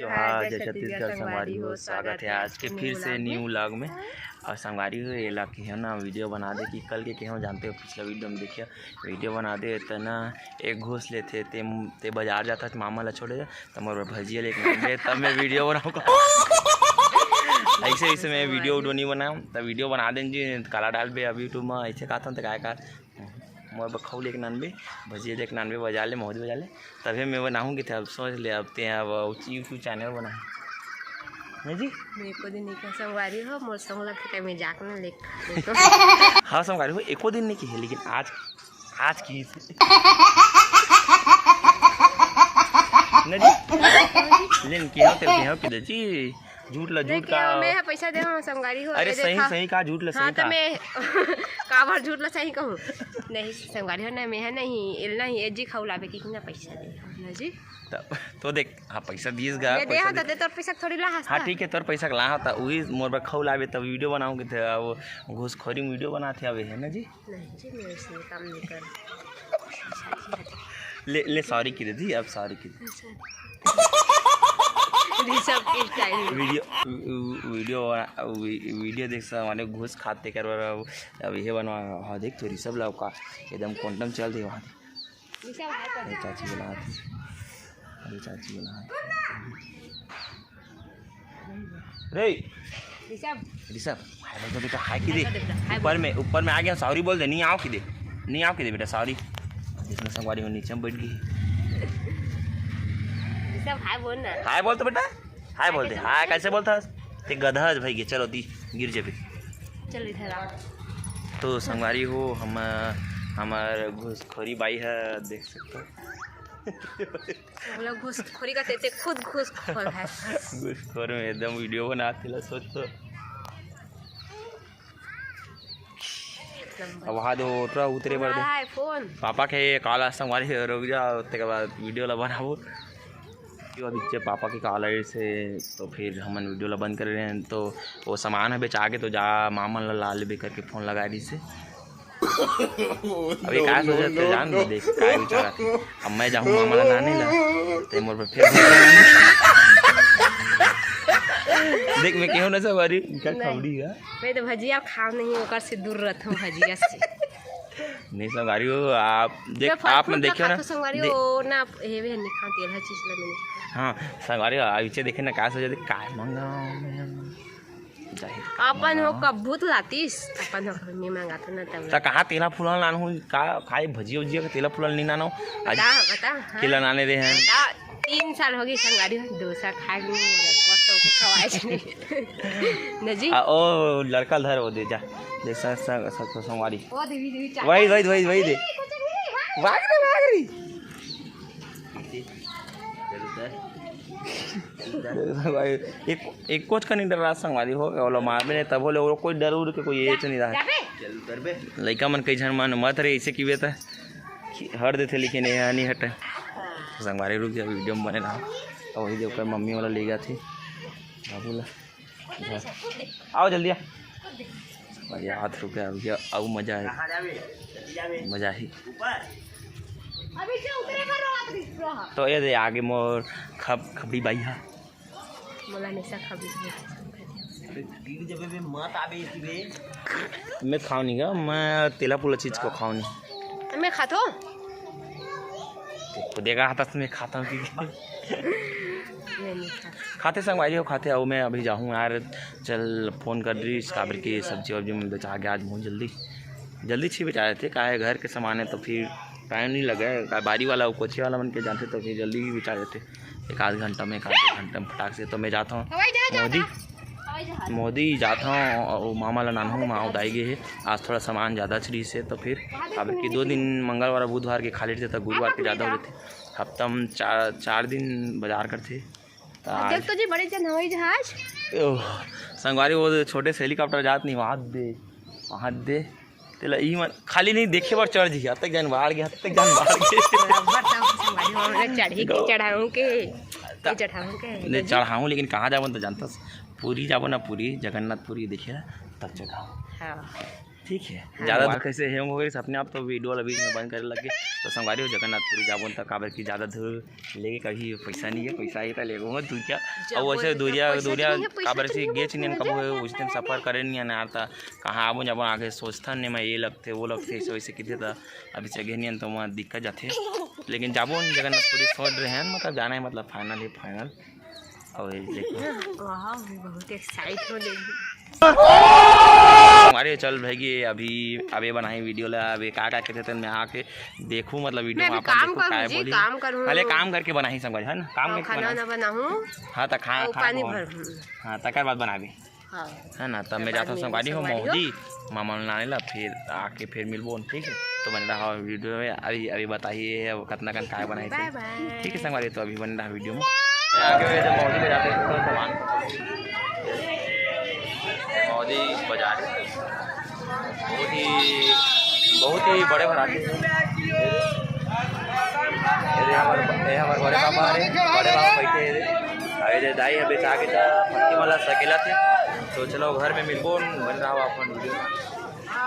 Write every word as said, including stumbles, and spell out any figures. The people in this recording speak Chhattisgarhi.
जोहार, जय छत्तीसगढ़ संगवारी हो, स्वागत है आज के फिर से न्यू व्लॉग में। और संगवारी हो, एला कहे ना वीडियो बना दे कि कल के कहे जानते हो, पिछला वीडियो में देखिए, वीडियो बना दे त ना एक घूस लेथे, ते, ते बाजार जाता त मामा ला छोड़े, त मोर भजिया लेके आबे, तब मैं वीडियो बनाऊँ का। ऐसे ऐसे मैं वीडियो उडियो नहीं बनाऊँ, त वीडियो बना देन जी, काला डालबे अब YouTube में, ऐसे कहत हन त काय का मोर बर खऊ लेके नानबे, भजिया लेके नानबे, बजा ले, मौज बजा ले, तभे मैं बनाहूँ कि अब सोच ले, अब ते अब YouTube चैनल बना। नहीं जी? मैं एको दिन नहीं कहा संगवारी हो, मोर संग लग के मैं जाके ना लेके हाँ संगवारी हो, एको दिन नहीं की है, लेकिन आज, आज की नहीं जी? लेकिन की हो, तेरे की हो कि दे जी? झूठ ला झूठ का। मैं हा पैसा दे हूँ संगवारी हो, अरे सही सही का झूठ ला सही का। मैं काबर झूठ ला सही कहूँ? नहीं संगवारी हो ना, मैं हा नहीं एल नहीं ए जी खऊ लाबे कि ना पैसा दे ना जी। तो देख, हाँ पैसा दिस गा, मैं दे हाँ, दे तोर पैसा थोड़ी ला हंसता। हाँ ठीक है, तोर पैसा ला हाँ, त उही मोर बर खऊ लाबे तब वीडियो बनाऊँ कि थे, अब घूसखोरी में वीडियो बनाथे अबे है ना जी। नहीं जी, मैं इसमें काम नहीं कर। ले, ले सॉरी की दे दी, अब सॉरी की दे। ऋषभ की स्टाइल। वीडियो, वीडियो, वीडियो देख सा माने घूस खाते कर अब, अब ये बनवा, हाँ देख तो ऋषभ लाव का एकदम क्वांटम चल दे वहाँ। ऋषभ हाय कर। अरे चाची बुला थी, अरे चाची बुला थी। रे ऋषभ। ऋषभ, हाय बोल तो बेटा, हाय की दे। हाय बोल बेटा, हाय ऊपर बोल। में, ऊपर में आ गया, सॉरी बोल दे, नहीं आओ की दे, नहीं आओ की दे बेटा, सॉरी। जिसमें संगवारी हो नीचे में बैठ गई। ऋषभ हाय बोल ना। हाय बोल तो बेटा, हाय बोल दे। हाय कैसे बोलता है? ते गधा है भाई, ये चलो दी, गिर जेबे। चलो इधर आओ। तो संगवारी हो, हम, हमार घूसखोरी बाई है, देख सकते हो। हम लोग घूसखोरी का तेते खुद घूसखोर है। घूसखोर में एकदम वीडियो बनाते ला सोच तो। अब वहाँ दो ओटरा उतरे बर दे। फोन। पापा के कॉल आ संगवारी हो, रुक जा, तेकर बाद वीडियो ला बनाबो। कि अभी जे पापा के कॉल आइस हे, तो फिर हमन वीडियो ला बंद करे रहे हैं, तो वो सामान है बेचा के, तो जा मामा ला ला लेबे करके फोन लगा दी से। अभी का सोचत हे, जान दे, देख, का विचार आथे। अब मैं जाहूँ मामा ला लाने ला, ते मोर पे फिर देख, मैं केहू ना संगवारी, इनका नहीं। खबड़ी है। मैं तो भजिया खाव नहीं, ओकर से दूर रहत हूँ, भजिया से। नहीं संगवारी हो, आप देख, आप मन देखियो ना, संगवारी हो ना, हेवे नहीं खाव तेल हर चीज ला मैंने। हाँ, संगवारी हो, आप इसे देखे ना, का सोचे, का मंगाओ मैं? अपन हो कभू तो लातीस, अपन हो कभी नहीं मंगाता ना तब। त कहाँ तेला फुलान लान हो, का खाए भजिया उजिया के तेला फुलान नहीं लानो? आज बता, बता, हाँ। केला लाने दे हैं। बता, तीन साल हो गए संगवारी हो, डोसा खाए के नहीं, बस हो के खवाए के नहीं। न जी। आ, ओ लड़का धर, वो दे जा, दे स-, स-, स-, स-, संगवारी। ओ देवी, देवी, चाचा। वही, वही, वही, वही दे। ए, कुछ नहीं, हाँ। भाग रे, भाग रे। भाई, एक, एक कोच का नहीं डर रहा संगवारी हो, ओला मारबे नहीं तब होले, वो कोई डर उर के कोई ये तो नहीं रहा। लइका मन कई झन मन मत रे, ऐसे की बेता हट देथे, लेकिन ये नहीं हटे। संगवारी रुक जा, वीडियो में बने रहा। और वही देखो मम्मी वाला ले गया थे बाबू ला। आओ जल्दी आ। अरे हाथ रुक गया भैया, अब मजा है, मजा ही। तो ये दे आगे मोर खब-, खबड़ी बाई हा। मोला हमेशा खबड़ी बाई। मैं खाव नहीं गा, मैं तेला पुला चीज को खाव नहीं। मैं खाथो। खुदे का हाथ में खाता हूँ कि खाते संगवारी हो, खाते आओ। मैं अभी जाहूँ यार, चल फोन कर रही काबर की सब्जी वब्जी में बेचा गया आज बहुत जल्दी, जल्दी छी बेचा देते, काहे घर के सामान है तो फिर टाइम नहीं लगे, का बारी वाला, वो कोचे वाला मन के जाते तो फिर जल्दी ही बेचा देते, एक आध घंटा में, एक आध घंटा में फटाक से। तो मैं जाता हूँ मोदी, मोदी जाता हूँ, मामा ला नानहूँ, माँ उदाई गए है। आज थोड़ा सामान ज़्यादा छरी से, तो फिर काबर कि दो दिन मंगलवार बुधवार के खाली रहते, तो गुरुवार के ज़्यादा हो जाते। हफ्ता में चार, चार दिन बाजार करते। तो देख तो जी, बड़े जन हवाई जहाज। ओह, संगवारी, वो छोटे से हेलीकॉप्टर जात नहीं, वहाँ दे, वहाँ दे। तेला ई मन खाली नहीं देखे बर चढ़ जी, हद तक जान बाढ़ गया, हद तक जान बाढ़ गया। चढ़ी के चढ़ाऊँ के, चढ़ाऊँ के। नहीं, चढ़ाऊँ, लेकिन कहाँ जाबो तो जानता, पूरी जाबो ना, पूरी, जगन्नाथ पूरी देखे ना, तब चढ़ाऊँ। हाँ। ठीक है, हाँ। ज्यादा धूर कैसे हे हो गई अपने आप, तो वीडियो वाला बीच में बंद करे लग गए। तो संगवारी हो, जगन्नाथपुरी जाबो त, काबर कि ज्यादा धूर लेके कभी पैसा नहीं है, पैसा आही त लेबो मत दूरिया। जब अउ वैसे बोलते दूरिया, पैसा दूरिया नहीं है, पैसा काबर नहीं से है, गेच नहीं बोलते कबो हैं। उस दिन सफर करे नहीं है ना, त कहाँ आबो जाबो आगे सोचथन ने, मैं ये लगथे, वो लगथे, ऐसे वैसे किथे त अभी जगह नहीं है, तो वहाँ दिक्कत जाथे। लेकिन जाबो जगन्नाथपुरी सोच रहे हैं, मतलब जाना है, मतलब फाइनल ही फाइनल। अउ ये देखो। वाह, मैं बहुत एक्साइट हो गई। हमारे चल भाई, ये अभी, अबे बनाही वीडियो ला, अबे का का कहते तेन में आके देखू, मतलब वीडियो मैं में अभी अपन काम देखू, करूँ काय जी, बोली। काम करूँ। पहले काम करके बनाही संगवारी, है ना? काम हाँ, करके खाना बनाही। ना बनाऊँ। हाँ, त खा-, और खाना पानी बनाऊँ। भर दूँ। हाँ, तकर बाद बनाबे। हाँ। है ना, तब मैं तकर जाता हूँ बाद संगवारी हो संगवारी हो। मौदी, मामा लाने ला, फिर आके फिर मिलबो, ठीक है? तो बन रहा वीडियो में, अभी, अभी बताइए अब कितना कन काय बनाई थे। बाय बाय। ठीक है संगवारी, तो अभी बन रहा वीडियो में। आगे हुए तो मौदी ले जाते हैं थोड़ा सामान। मौदी बाजार। बहुत ही, बहुत ही बड़े भराते हैं। ये हमारे, ये हमारे बड़े पापा आ रहे हैं, बड़े पापा बैठे हैं। अरे दाई अभी आगे जा, पत्ती वाला सकेला थे। तो चलो घर में मिलबो, बन रहा हो अपन वीडियो।